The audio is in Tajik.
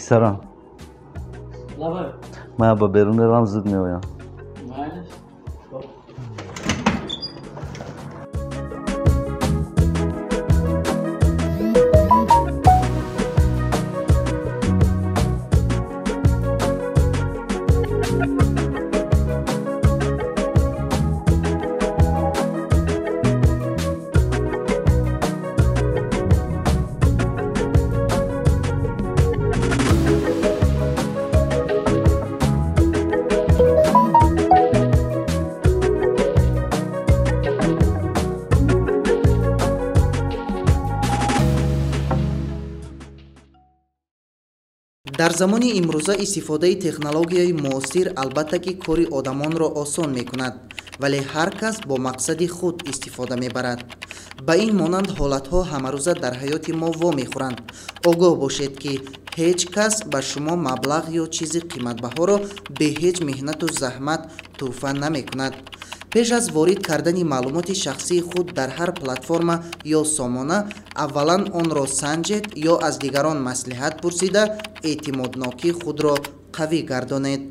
Писарам, ман ба берун меравам, зуд меоям. Дар замони имрӯза истифодаи технологияи муосир албатта ки кори одамонро осон мекунад, вале ҳар кас бо мақсади худ истифода мебарад. Ба ин монанд ҳолатҳо ҳамарӯза дар ҳаёти мо вомехӯранд. Огоҳ бошед, ки ҳеҷ кас ба шумо маблағ ё чизи қиматбаҳоро бе ҳеҷ меҳнату заҳмат тӯҳфа намекунад. Пеш аз ворид кардани маълумоти шахсии худ дар ҳар платформа ё сомона, аввалан онро санҷед ё аз дигарон маслиҳат пурсида, эътимоднокии худро қавӣ гардонед.